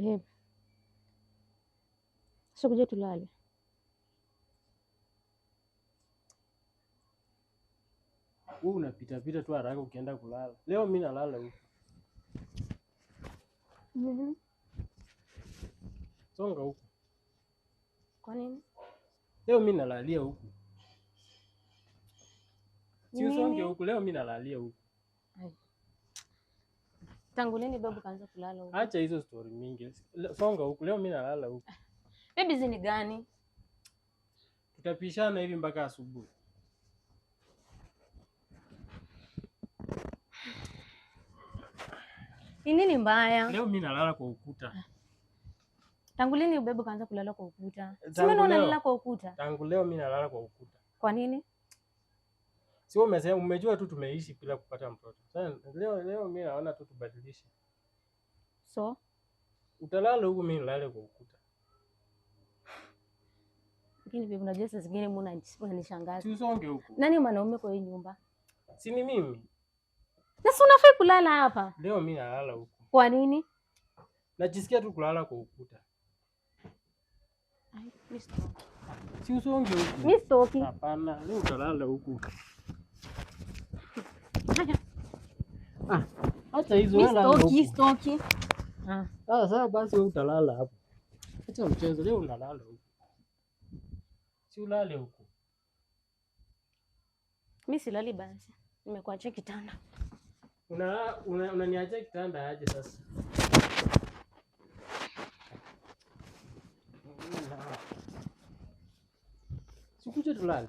Babe. Sio kuja tulale. Wewe unapita pita tu haraka ukienda kulala. Leo mimi nalala huko. Songa huko. Kwa nini? Leo mimi nalalia huku. Si usonge Nini? huku, leo mimi nalalia huku. Ai. Tangu lini babu kaanza kulala huko? Acha hizo story mingi. Songa huku, leo mimi nalala huku. Baby, hizi ni gani? Tutapishana hivi mpaka asubuhi. Ni nini mbaya? Leo mimi nalala kwa ukuta. Tangu lini babu kaanza kulala kwa ukuta? Si Tangu mimi leo. nalala kwa ukuta. Tangu leo mimi nalala kwa ukuta. Kwa nini? Si wewe umesema umejua tu tumeishi bila kupata mtoto. Sasa leo mimi naona tu tubadilishe. So, Utalala huku, mimi nilale kwa ukuta. lakini babe, unajua saa zingine mimi unanishangaza. Si usonge huku. Nani mwanaume kwa hii nyumba? Si ni mimi. Na si unafai kulala hapa. Leo mimi nalala huku. Kwa nini? Najisikia tu kulala kwa ukuta. Ai, mimi sitoki. Si usonge huku. Mimi sitoki. Hapana, leo utalala huku. Haya. Ah, acha hizo Mimi wewe lala sitoki, huku. sitoki. Ah. Ah, sasa basi wewe utalala hapo. Acha mchezo, leo unalala huku. Si ulale huku. Mimi silali basi. Nimekuachia kitanda. Unaniachia kitanda aje sasa? Sikuje tulale.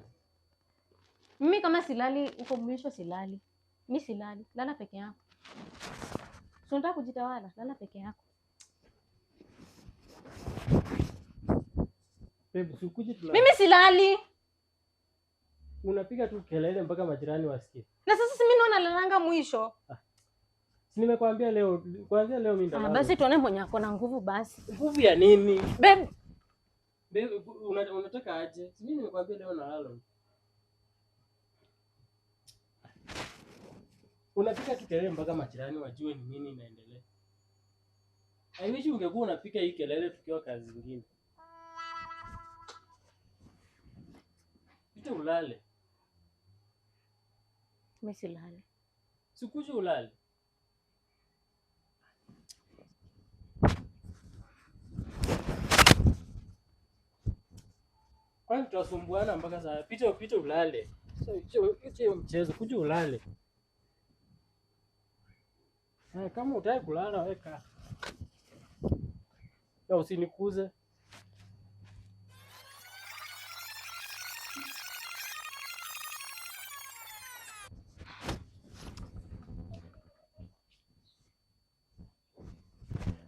Mimi kama silali huko mwisho silali. Mimi silali. Lala peke yako. Si unataka kujitawala? Lala peke yako. Babe, sikuje tulale. Mimi silali. Unapiga tu kelele mpaka majirani wasikie. Na sasa si mimi ndo nalalanga mwisho. Si nimekwambia leo, kuanzia leo mimi Ah, nitalala. basi tuone mwenye ako na nguvu basi. Nguvu ya nini? Babe, Babe, unataka aje? Si mimi nimekwambia leo nalala huku. Unapiga tu kelele mpaka majirani wajue ni nini inaendelea. I wish ungekuwa unapiga hii kelele tukiwa kazi zingine. Pita ulale. mimi silali. Sikuje ulale. Kwani tutasumbuana mpaka saa? Pita ulale. Hiyo mchezo, kuja ulale. Kama hutaki kulala weka. Na usinikuze.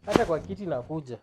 Hata kwa kiti nakuja.